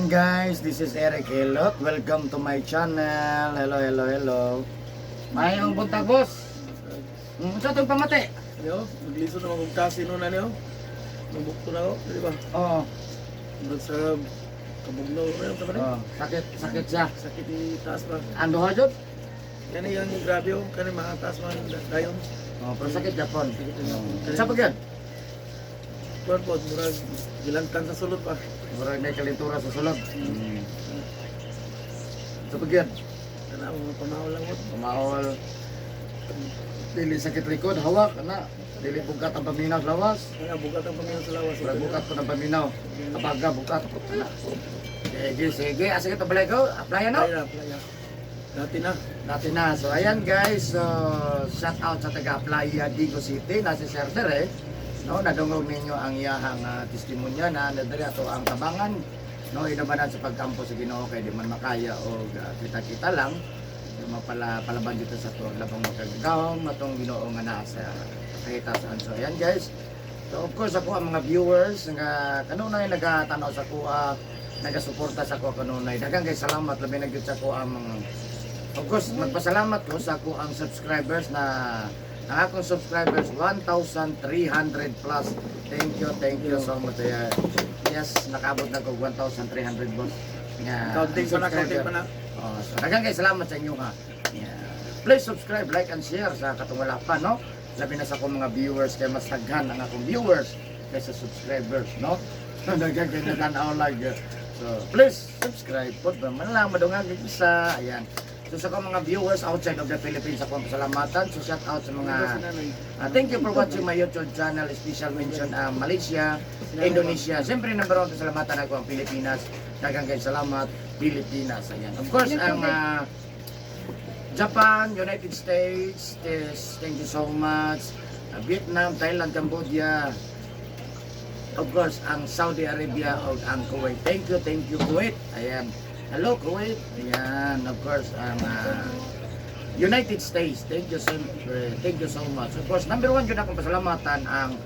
Ayan guys, this is Eric Hilot. Welcome to my channel. Hello, hello, hello. Mayong buntag, boss. Unsa tong pamati? Yo, nagliso na akong kasino na niyo. Nabukto na ako, di ba? Oo. Murag sa kabugnaw na yun, tama na. Oh, sakit, sakit siya. Sakit ni taas ba? Ang duha jud? Kani yung grabe oh, kani makataas man dayon. Oh, pero sakit Japon. Sakit na Oh. Sa pagyan? Kuan po, murag gilantan sa sulod pa. Murag na kalintura sa sulod. Sa pagyan? Kana mga pamahaw lang mo. Pamaol. Dili sakit likod, hawak ana. Dili bugat ang paminaw sa lawas. Kana bukat ang paminaw sa lawas. Murag bukat po ng paminaw. Kabaga bukat. Ana. Sige, sige. Asa kita balay ko? Applyan no? Playa, playa. Dati na. Dati na. So, ayan guys. So, shout out sa taga Playa Digo City. Nasa server eh. No, nadungog ninyo ang iyahang testimonya na nadiri ato ang tabangan. No, inabanan sa pagkampo sa Ginoo kay di man makaya og kita-kita lang. Di mapala palaban dito sa tuwag labang makagagawang atong Ginoo nga naa sa kahitasan. So, ayan guys. So, of course, ako ang mga viewers nga kanunay nagatanaw sa kuha, nagasuporta sa kuha kanunay. Daghang kay salamat labi na gyud sa kuha ang mga. Of course, magpasalamat ko sa ako ang subscribers na ang akong subscribers 1,300 plus. Thank you so much. Ayan. Yes, nakaabot na ko 1,300, boss. Nga, Counting pa na, counting pa na. Oh, so daghang kay salamat sa inyo ha. Yeah. Please subscribe, like and share sa katong wala pa, no? Labi na sa akong mga viewers kay mas daghan ang akong viewers kaysa subscribers, no? Daghang kay natanaw lang. So, please subscribe po man lang madungag isa. Ayan. So sa akong mga viewers outside of the Philippines, akong pasalamatan. So shout out sa mga thank you for watching my YouTube channel. Special mention ang Malaysia, Indonesia. Siyempre, number one, pasalamatan ako ang Pilipinas. Daghang kay salamat, Pilipinas. Ayan. Of course, ang Japan, United States, this, thank you so much. Vietnam, Thailand, Cambodia. Of course, ang Saudi Arabia o ang Kuwait. Thank you, Kuwait. Ayan. Hello, Kuwait. Ayan, of course, ang United States. Thank you so, thank you so much. Of course, number one yun akong pasalamatan ang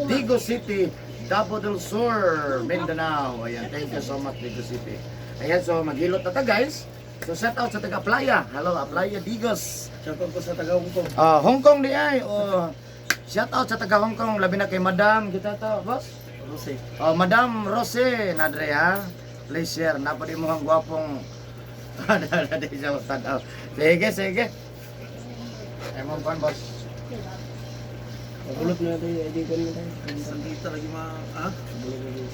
Digo City, Davao del Sur, Mindanao. Ayan, thank you so much, Digo City. Ayan, so maghilot na ta, guys. So, shout out sa taga Playa. Hello, Aplaya Digos. Shout out ko sa taga Hong Kong. Ah, Hong Kong di ay. Oh, shout out sa taga Hong Kong. Labi na kay Madam. Kita to, boss. Rose. Oh, Madam Rose, nadre ha. Please share. Napadi mo ang gwapong. Nade siya tanaw. Sige, sige. Ay mo pan, boss. Pagulot na natin yung ID ko rin tayo. Sandita lagi ma ha?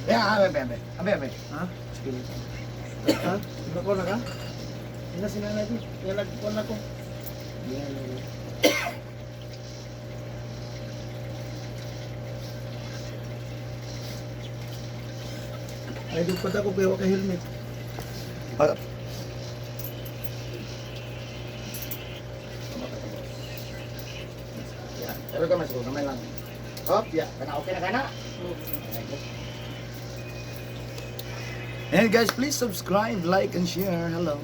Ya, abe, abe, abe. Abe, abe. Ha? Ha? Nako na ka? Ina sinanay ko. Yan nagkuan ako. Ay, dugpad ako kaya kay helmet. Ah. Ya, pero kamay siguro, kamay lang. Hop, ya. Kana okay na kana? And guys, please subscribe, like, and share. Hello.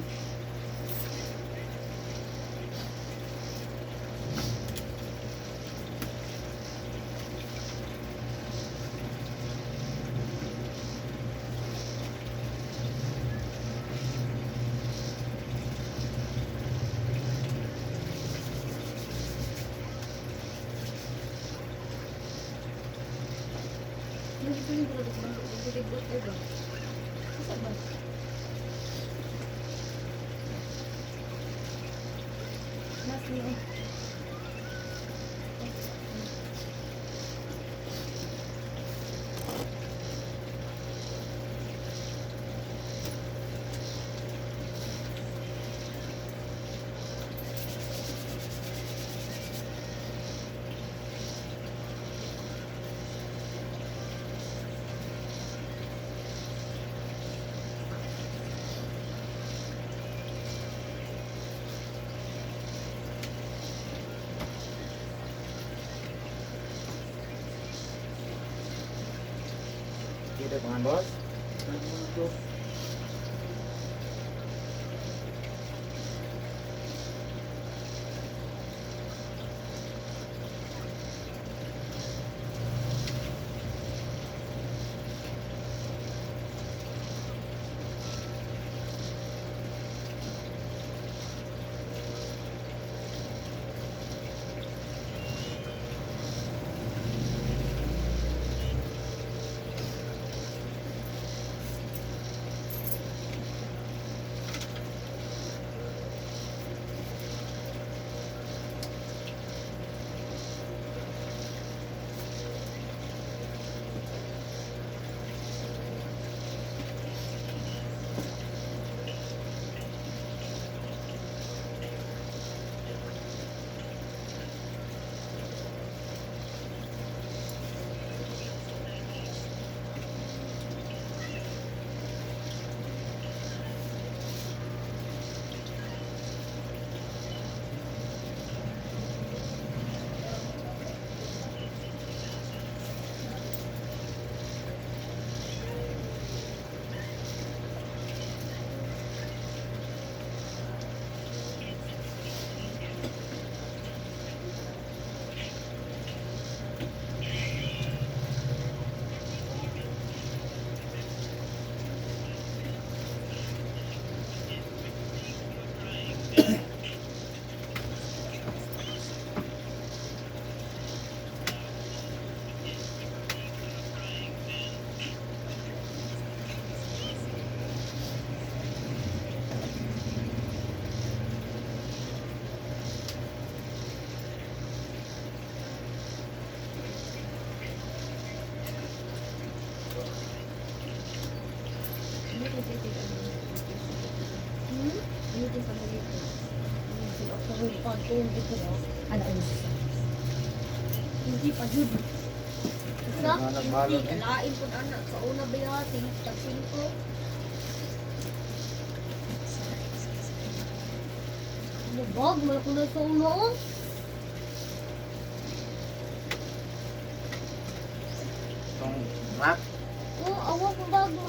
Kita pangan, boss. Gamitin pa na dito. Sa October pa, dito. Ano, ayos. Hindi pa jud. Sa Ay, nagbalot hindi eh. kalain po anak sa una ba tag 5. Ano bag, wala ko na sa una oh. Itong rack. Oh, awa kong bag mo.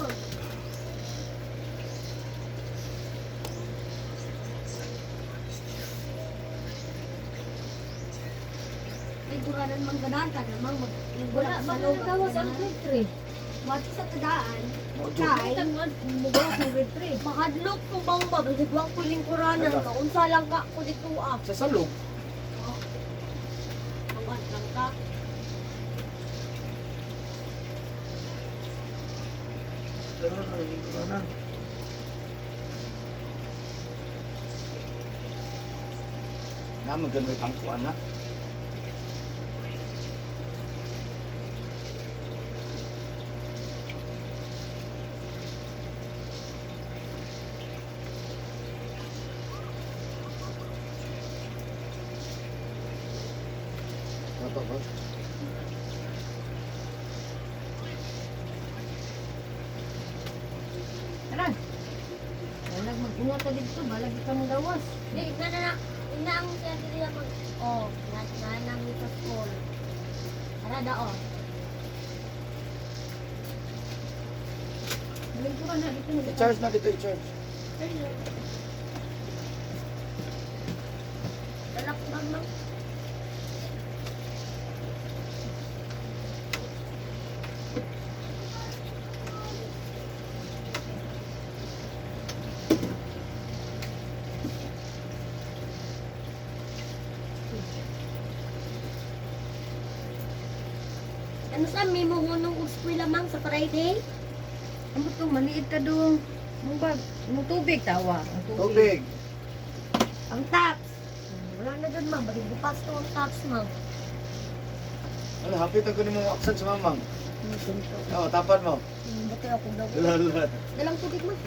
Ay, duranan mang ganahan ka namang mag Wala, sa ba loob na gawas ang ang grade 3? Mati sa tadaan, Mo kay, Mugawas ang grade 3. makadlok ko bang ba, basig wa ko lingkuranan, Wala. kaunsa lang ka ko dito ah. Sa salog. Awan lang ka. Pero ko na. Naman ganun ang kuan na. Ano ba? Tara. Balag mag-una ta dito, balag ka mo gawas. Di, na na na, ina ang siya dili mag, oh, na na na mi sa school. Tara da oh. Lingkuran na dito. I-charge na dito, i-charge. Dalak bag mang. Ano sa may muhunong og eskwela mang sa Friday? Amo to, maliit ka dong. Mong bag, mong tubig tawa. Ang tubig. Tubig. Ang tax. Wala na dyan ma'am, bagay bukas to ang tax ma'am. Ano, happy to kunin mo aksan sa mamang. Ganito. Oo, tapan mo. Buti ako daw. Lala. Dalang tubig ma'am.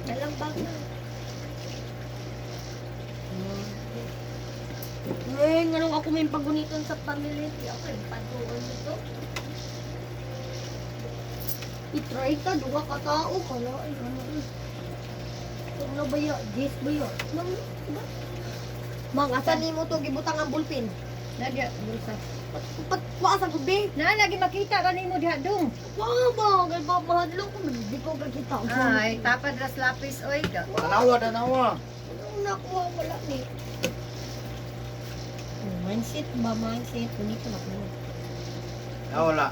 Dalang bag na. Eh, nganong ako may paguniton sa pamilya. Di ako yung paduan nito. I-try ka, duha ka tao. Kala, ay, ano eh. Ano ba yun? Jis ba yun? Mang, ba? Mang, asa nimo to gibutang ang bulpin? Nadia, bulsa. Pagkuha sa gabi. Na lagi makita kanimo diha dong. Wow ba? Kay ba mahadlok ko hindi ko kakita. Ay, tapad ras lapis oy. Tanawa, tanawa. Ano nakuha wala ni. Oh, mindset ba mindset bonito na ko. Nawala.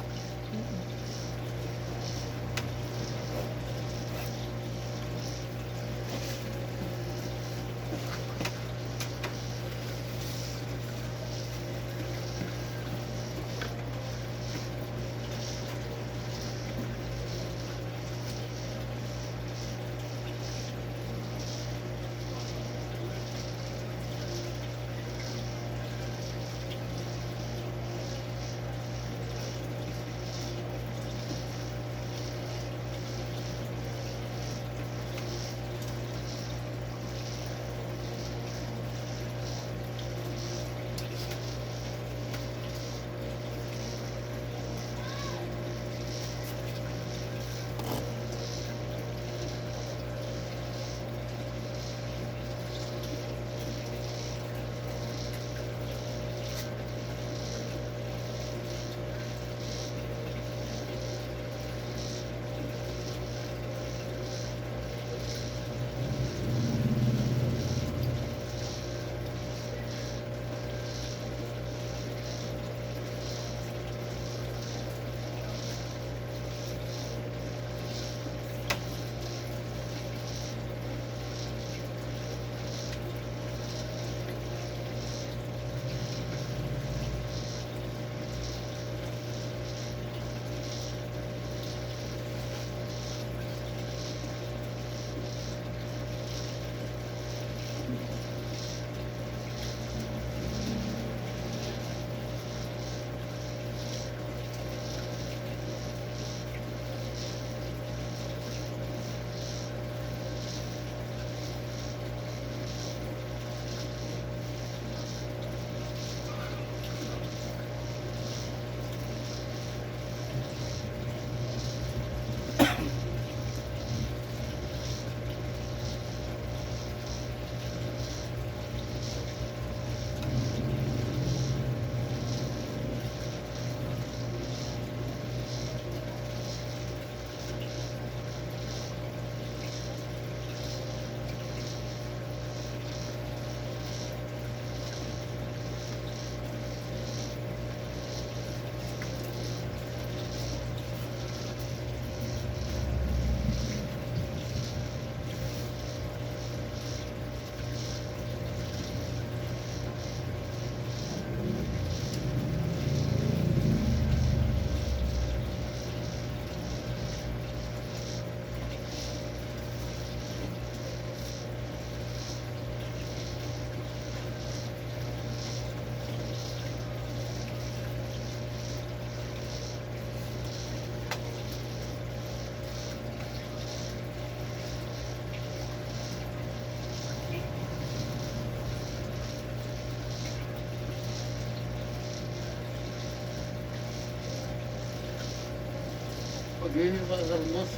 Pag-ihi pa ka karon, boss.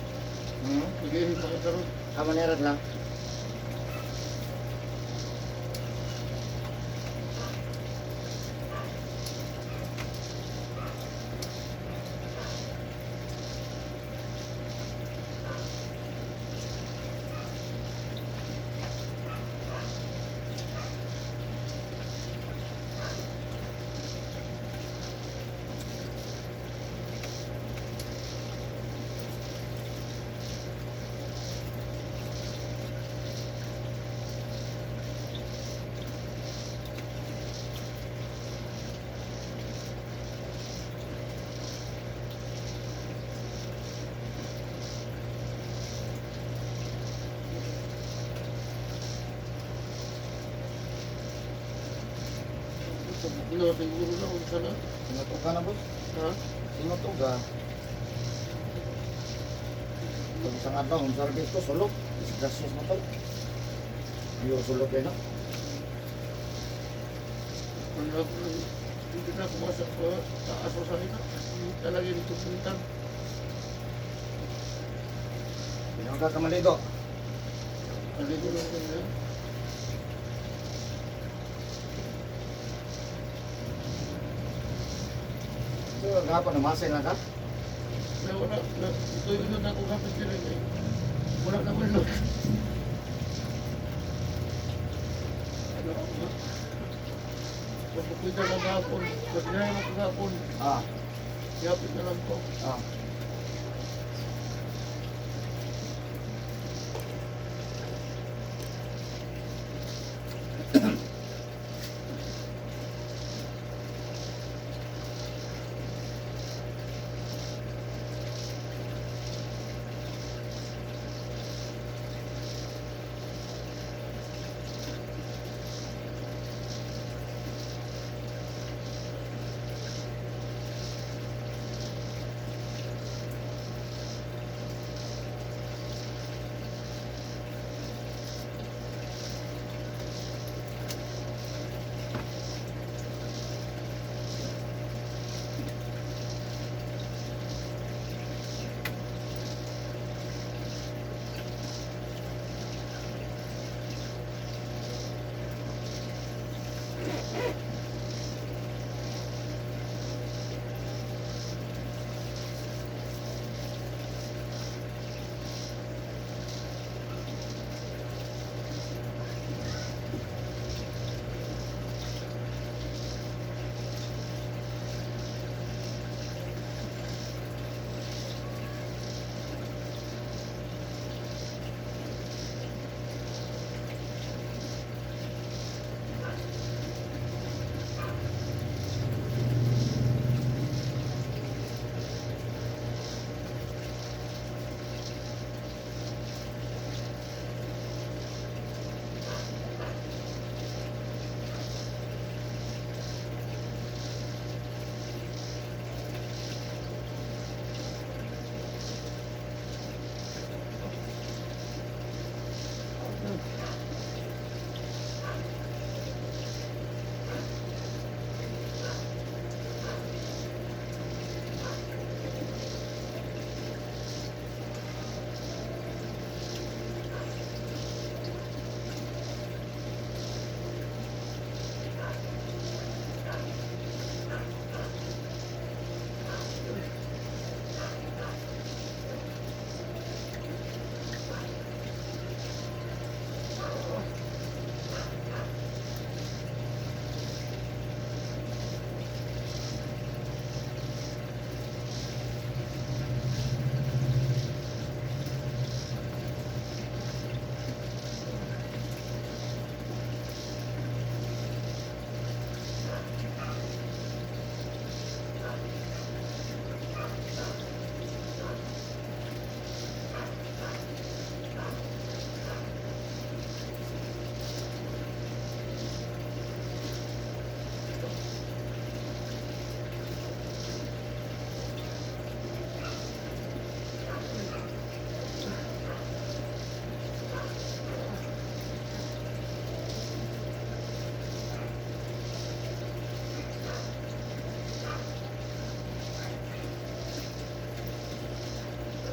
Hmm? Pag-ihi pa ka karon. Ah, manerat lang. Sa buklo, siguro na kung sana. Sinutog ka na, boss? Ha? Sinutog ka. Kung isang adlaw, home service ko, sulok. Disgrasya mo to. Iyo, sulok yun, no? Wala ko lang. Hindi na kumasak ko. Taas ko sa ina. Talaga yung tupuntan. Hindi ka kamaligo. Naligo lang ko na. So, gapon, namasay lang ka? Na wala. Na, ito yung na ako kapit sila eh. Wala na ko yun. Ano? Mapupunta na gapon. Magnaya mo gapon. Ah, Yapit na lang ko. ah.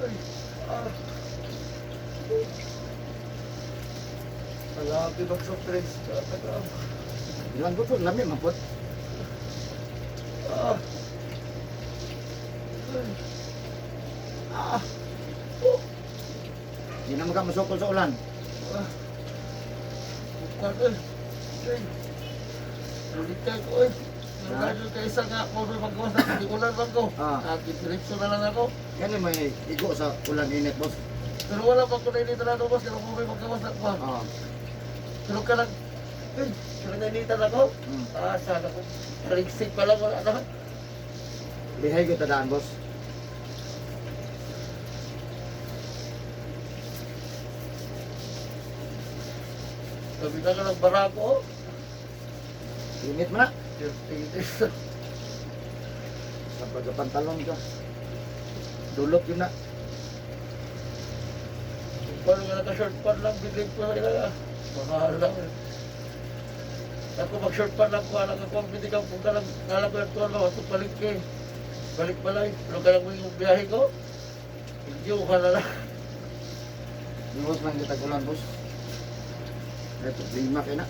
Ay, ah. Malaki mag soft drinks. Taga. Ilan po, lami man po. Ah. Ay. Ah. Di na ka masukol sa ulan. Ah. Bukan eh. Ay. Ulit ko eh. Pero Ha? dahil kaysa nga ako may magawas na hindi ulan man ko. Ah. Diretso na lang ako. Yan yung may igo sa ulan init, boss. Pero wala pa ko na inita na boss. Pero kung may magawas na ako. Ah. Pero kanang, eh, kanang nainitan ako. Ah, sana ko. Tarigsik pa lang wala na. Lihay ko tadaan, boss. Sabi na ka ng barako. Init mo na. Init. Sa pagkapantalon ka. Dulot yun na. Paano nga naka-short pan lang, bilib ko sa ila. Mahal lang eh. Ako mag-short pan lang ko, alam ko ang bili kang punta lang, alam ko yung tuwan mo, ito palengke. Balik balay, pero kaya mo yung biyahe ko. Hindi ko ka na lang. Boss, man kita ulan, boss. May problema kayo na.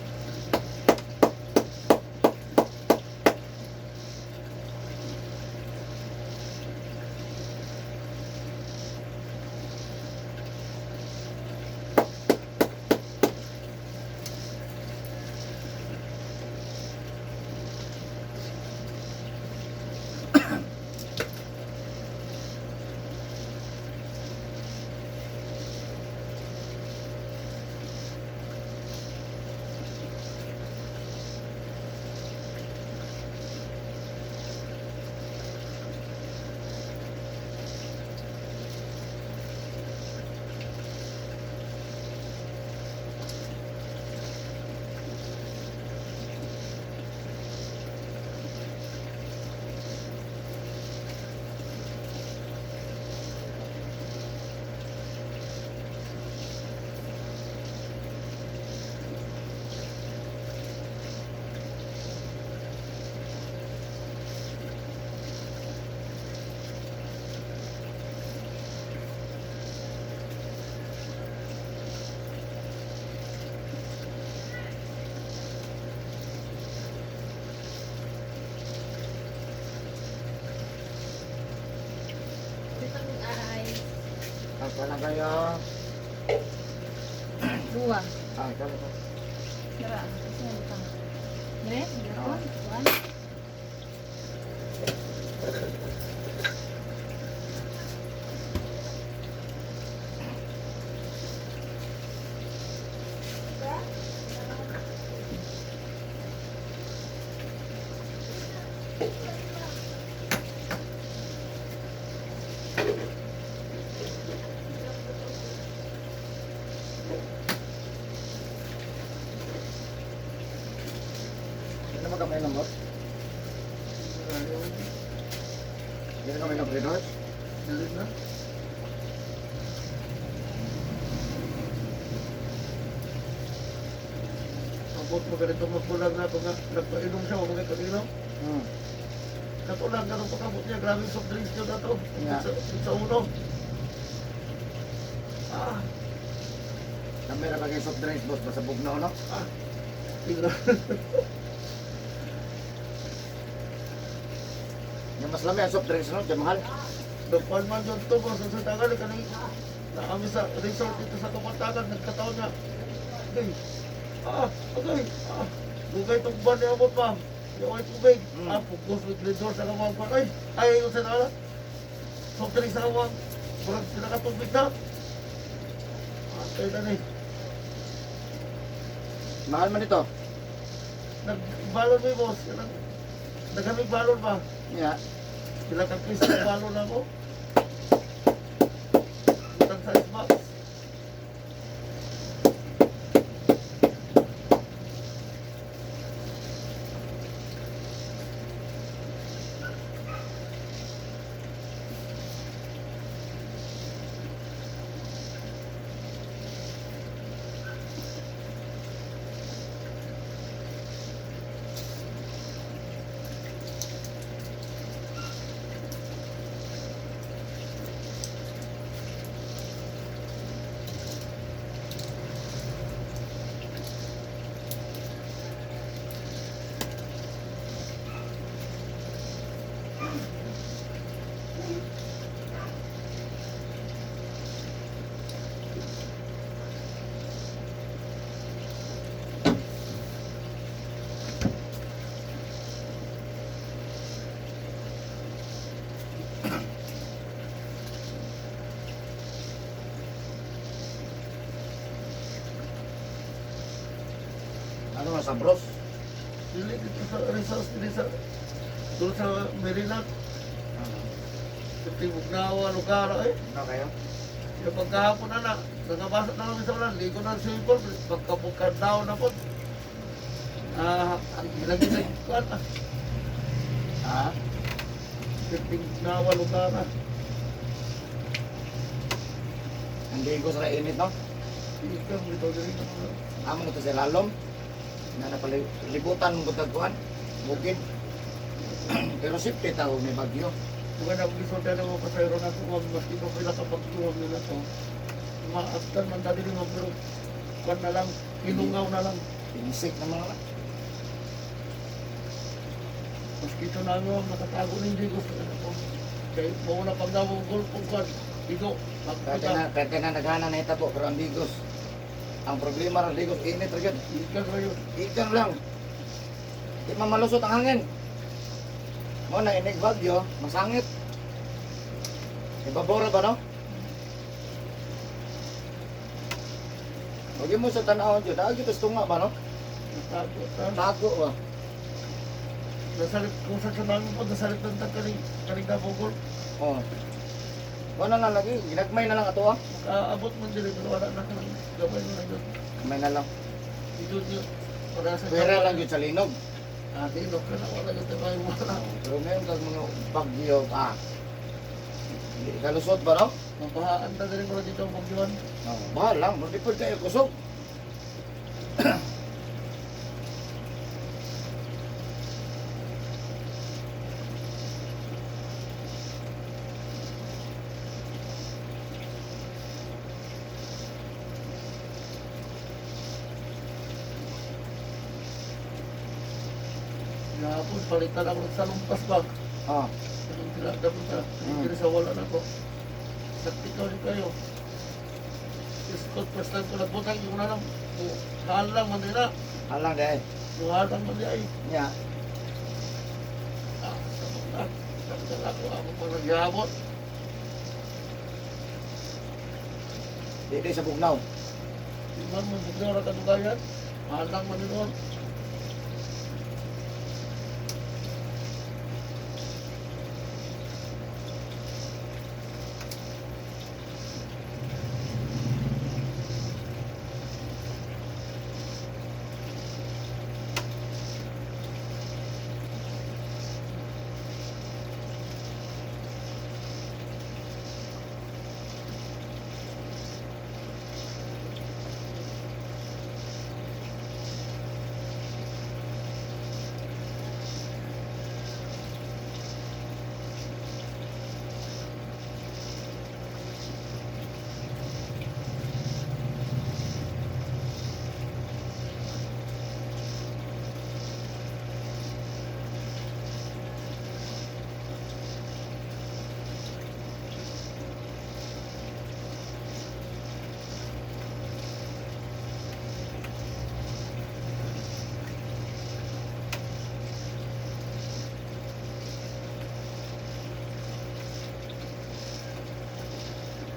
Ay, Ako na kayo. duwa. Ah, ikaw na. Dara, kasi nga butang. Dire, dire One. Hindi naman kami ng boss. Hindi na kami ng Red Horse. Dili na. Abot mo ganito magbulag na ako nga. Nagpainom siya, huwag kainom. Katulang ganun pagkabot niya, grabe soft drinks niyo na to. Yeah. Sa uno. Ah, Kami na bagay soft drinks, boss. Basta bugnaw, no? ah. Tingnan. Yung mas lami ang soft drinks, no? Kaya mahal. Nagkuhan man doon to, boss. Sa tagal, kanang nakami sa resort dito sa Kapatagan, nagkataon na. Okay. Ah, okay. Ah, bugay itong ban niya mo pa. Yung ay tubig. Ah, pugos with resort sa kamang pan. Ay, ay, yung sa tagal. Soft drinks sa kamang. Parang pinakatubig na. Ah, kaya na eh. Mahal man ito. Nagbalon mo, boss. Naghamig balon ba? Yeah. Sila kang Chris, nagbalon ako. Butang sa box. Ano sa bros? Dili dito sa resort, dili sa doon sa Maryland. Sa Tibugnawa, lugar eh. Ano kayo? Yung pagkahapon na na, nagabasa na kami sa ulan, ligo na sa swimming pool, pagkabukadaw na po. Ah, ang ginag-ginag ko na. Ha? Sa Tibugnawa, lugar ah. Ang Digos ra init no? Ikaw, ito dili na. Amo na to sa lalom. Na napalibutan mo tagkuan. Bukid. Pero safety tao may bagyo. Kung na gisulti na mga pasayro na kung maski pa pila ka pagtuwag nila to. Maaftan man dali mo pero kwan na lang, hinungaw na lang. Pinisik na mga na. Maski ito na nga, nakatago ng Digos na ko. Kay mauna pag daw golf kung kwan, igo, Kahit magpita. na, kahit na naghana na itabo, pero ang Digos. Ang problema ng Digos, init ra gyud. Ikan kayo. Ikan lang. Di man malusot ang hangin. Mo na inig bagyo, masangit. Ibabora ba no? Huwag mo sa tanawon dyan. Dahil dito sa tunga ba no? Natago ta. Tago ba? Nasalit, kung sa namin po, nasalit ng tag kaning kaning dabogol. Oo. Wala na lagi. Ginagmay na lang ato ah. Makaabot man dili pero wala na kanang gamay mo na yun. Gamay na lang. Dito niyo, para sa Pwera lang yun sa linog. Ah, dinok ka na, wala yun tayo wala. Oo, pero ngayon kag mga bagyo pa. Hindi kalusot ba no? Mapahaan ta dili ko dito ang bagyuan. Oo. Bahal lang. Hindi po kayo kusog. Gihapon, palitan ako ng salumpas bag. Ah. Anong sila, dapat na, hindi sa wala na ko. Sakti ko rin kayo. Iskot, first time ko nagbutang, yung na lang, halang man nila. Halang dahil. Halang man nila ay. Nya. Ah, sa mga, nagdala ko ako pag naghihabot. Di sa bugnaw. Di man mo bugnaw na kadugayan. Halang man nila.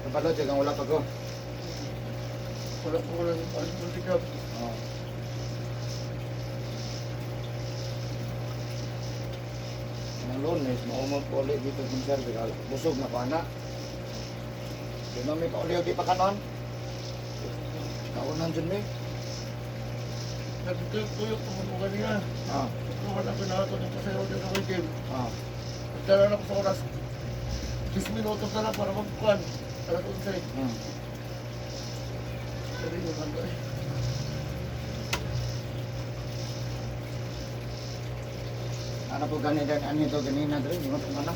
Kapalo dyan ang wala pa ko. Wala ko wala yung palit ng sikap. Oo. Ang Lunes, maumang po ulit dito sa service. Busog na pa na. Di man may pauli di pa kanon. Kaunan dyan may. Nagtuyok-tuyok ko mo kanina. Ah, Wala ko na ito ng pasayro din ako game. ah. Nagdala na ako sa oras. 10 minutos na lang para magkuhan. Alas 11. Pero yun, ano eh. Ano po ganito, ano ito ganina dre, di mo ito mana.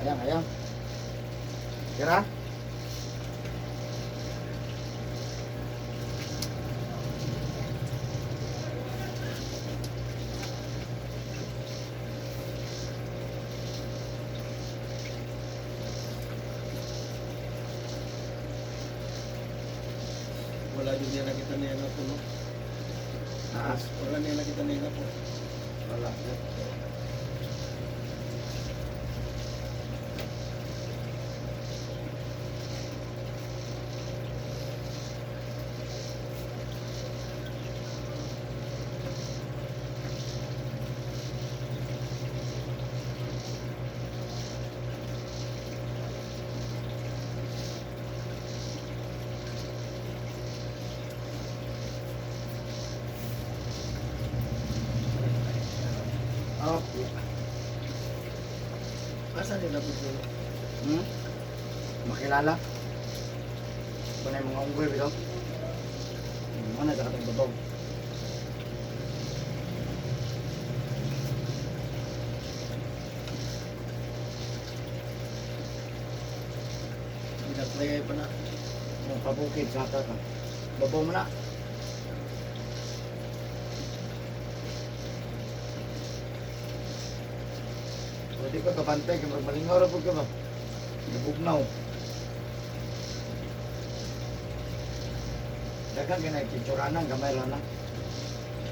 Ayan, ayan. Tira. Wala yun niya nakita niya na po, no? Ah, Wala niya nakita niya na po. wala. Okay. Asa nila po sila? Hmm? Makilala? Ito na yung mga unggoy, bitaw. Mga na, sa katong babaw. Ginaplay pa na. Yung pabukid sa ka. Babaw mo na. Pwede ka kabantay, kaya malingaw ra po ka ba? Nabugnaw. Daghang ganay, picturanan, gamay lang na.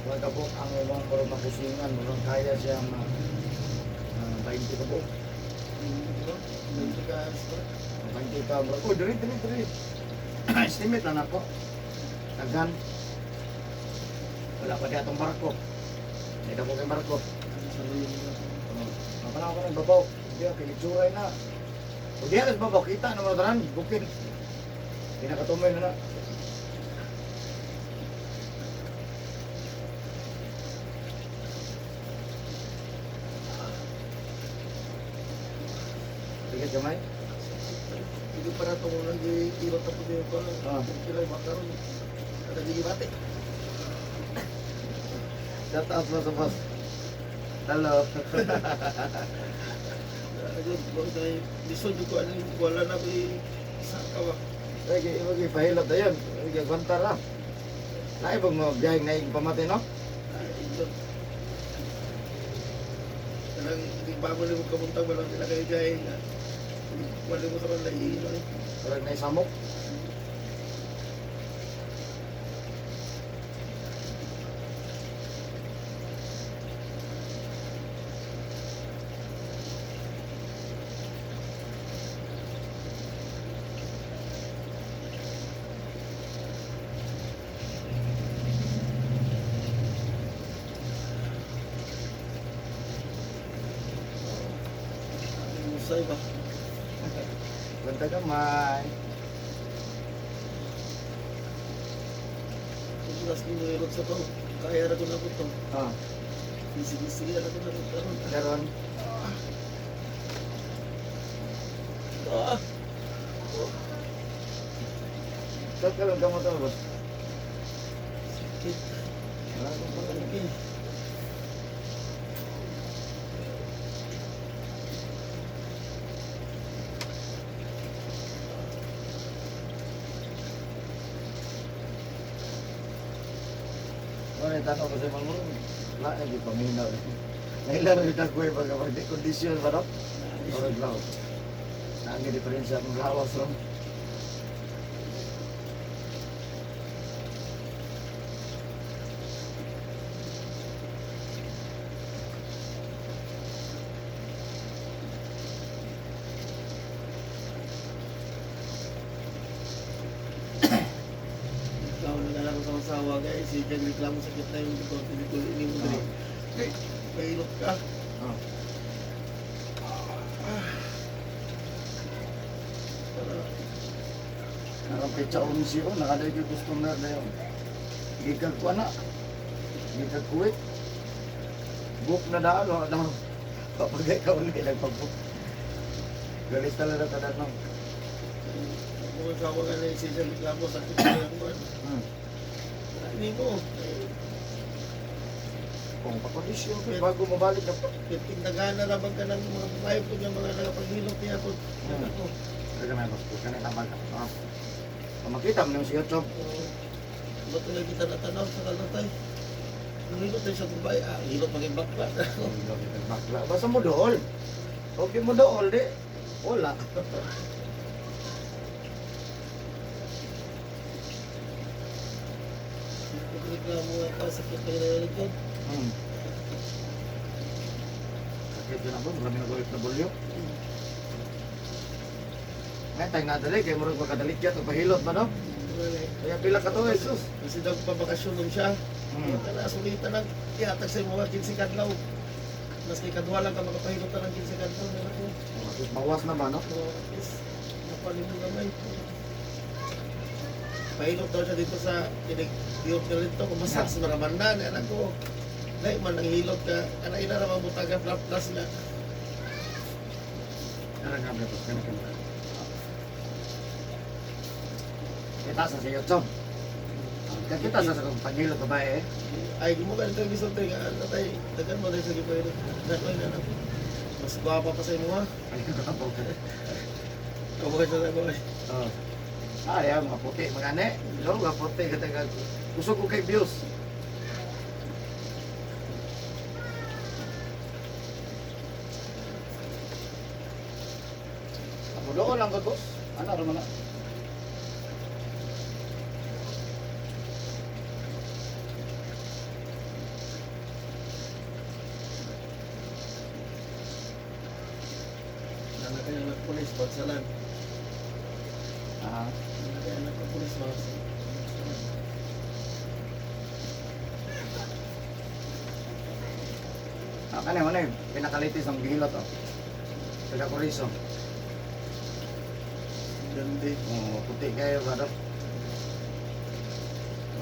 Huwag ka po ang imong murag makusingan, murag kaya siya ma 20 ka po. Diba? Hindi ka sir. 20 ka, murag, oh, diri, diri, diri. Estimate lang ako. Daghan. Wala pa di atong barko. Hindi na po kay barko. Sa luyo nila. Oh, Mapanaw ko ng babaw. Hindi ako, kinitsuray na. O diya kasi babaw, kita naman taran, bukid. Pinakatumoy na na. Bigat gamay? Hindi pa na itong nag-iirot ako din ko. Ah. Sila yung makaroon. Nagigibate. Shout out mo sa boss. Hello. Ayun, bagay, lisod ko ano, wala na ko isa ka ba? Lagi, lagi, pahilot na yun. Lagi, gwanta ra. Lain ba mo biyahing na pamatay, no? Ay, ito. Talagang hindi bago na mo kamuntang walang sila kayo gaya nga. Wala mo sa kanila iino eh. Parang naisamok. Ang Musay ba? Gwanta gamay. Kung las ni mo irot sa to, kaya ra ko na ko to. Ah, Sige, sige, ra ko na ko to. karon. Ah! Sa karon kamo to, boss. Sakit. Wala akong pagkain. Okay. Wala tanaw ko sa mga wala na di paminaw. Nailaro yung takoy pag pag di kondisyon ba no? Murag law. Naang diferensya akong lawas ron. Ikaw na lang sa asawa guys, si Jack reklamo sakit na yung likod, hindi ko ini mo dali. Kay, pailot ka. Ah. Para Karang petsa 11 oh, nakaday yung customer na yun. Gigag ko na. Gigag kuwit. Book na daan, wala daw. Kapag ikaw ulit, nagpa-book. Galis talaga tadan no. Kung asawa ka na si Jack reklamo sakit na yung kuwan. Hmm. Hindi mo. Eh, Kung pakondisyon ko bago mabalik na po. Piting dagana ra bang kanang mga babae po nga mga nagapaghilot niya po. Ako. Pero may boss, kanay tabang ka. Ah. Kung makita mo naman sa YouTube, Ba't na kita natanaw sa kanatay? Nangilot din siya babae. Ah, hilot maging bakla. bakla. Basta mo dool. Okay mo dool, di. Wala. Reklamo nga pa, sakit na yung likod. Sakit yun ako, marami na OFW. Ngayon tayo nadali, kaya murag makadali kaya ito, pahilot ba no? Kaya pila ka to, Jesus. Kasi daw pabakasyon nun siya. Kaya na, sulita nag, ihatag sa mga 15 kadlaw. Mas kay kadwa lang ka makapahilot na ng 15 kadlaw. Meron ko. Tapos bawas na ba no? So, at least, napalim mo gamay. Pahilot daw siya dito sa pinag-hilot ka rito. Kung masas na naman na, anak ko. Dahil man ang hilot ka, anak ina naman mo taga plus nga. Tara nga, boss, kaya kaya. Kita sa YouTube. Kita sa kung paghilot ba eh. Ay, gumawa ka dito yung nga, natay, tagan mo dahil sa gipahilot. Dahil na anak. Mas gwapa pa sa imo ha. Ay, grabe. Kabuhay sa tago. Oh. Ah, yeah, mga puti, mga ane. No, mga puti, katagal. Kusog ko kay views. Ako doon lang ko, boss. Ano, ano na? Nana kayo nagpulis, bansalan. Ah, Nana kayo nagpulis, bansalan. ah kani mo na yun. Pinakalitis ang gihilot, oh. Taga Corizo. Gandi. Oh, puti kayo ba, no?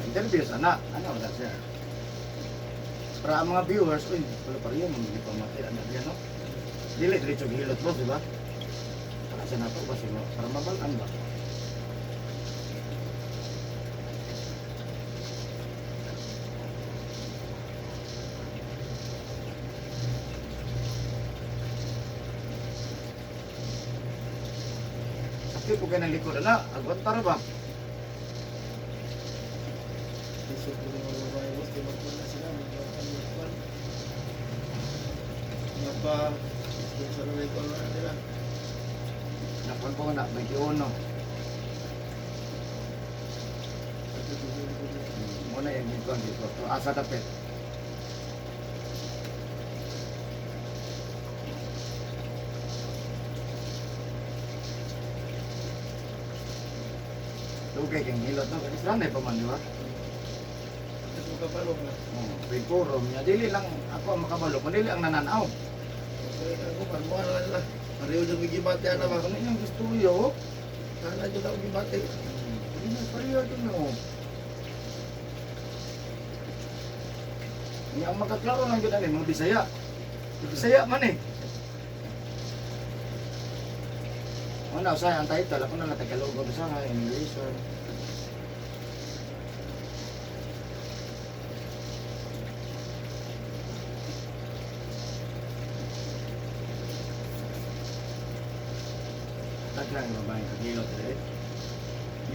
Interview sana. Ano, wala siya. Para ang mga viewers, uy, wala pa rin, hindi pa mati, ano yan, no? Dili, diretso gihilot, boss, di ba? Para sa nato, ba, siguro? Para mabalaan ba? Sakit ko kayo ng likod, ala, agwanta ra ba? Isip ko ng mga babae, boss, di magkuhan na sila, magkuhan. Napa, kung saan na ikaw na nila. Nakuan po na, 21. Muna yung gikuan dito. To asa dapit. Dugay kang hilot no, kasi sanay pa man di ba? Tapos makabalo ka. Oh, pikurom niya dili lang ako ang makabalo, kundi dili ang nananaw. Okay, ako, paano na nila. Pareho yung gibati, ana ba? Ano yung gusto yo? Sana dyan ako gibati. Hindi na pareho dun no. Niya ang makaklaro lang gyud ani mga Bisaya. Bisaya man eh. Wala usay ang title ako na lang Tagalog o Bisaya, English or Daghan nga babae kagilot eh.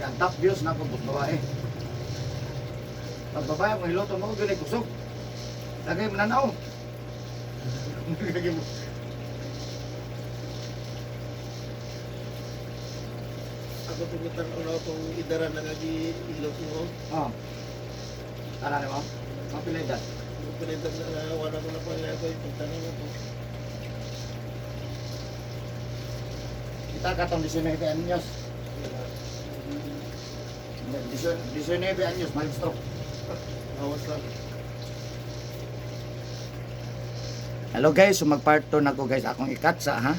Yan top views na ko bus babae. Pag babae ang hiloto mo gyud ay kusog. Lagay mo nanaw. Lagay mo. Ako tumutan na akong idaran na gihilot mo. Oh. Tara na mo. Mapilay dad. Yung pinitan na wala ko na pala ako, pagtanong ako. Kita katong 19 anyos. 19 anyos, mild stroke. Hawas lang. Hello guys, so mag part 2 na ko guys akong ikatsa ha.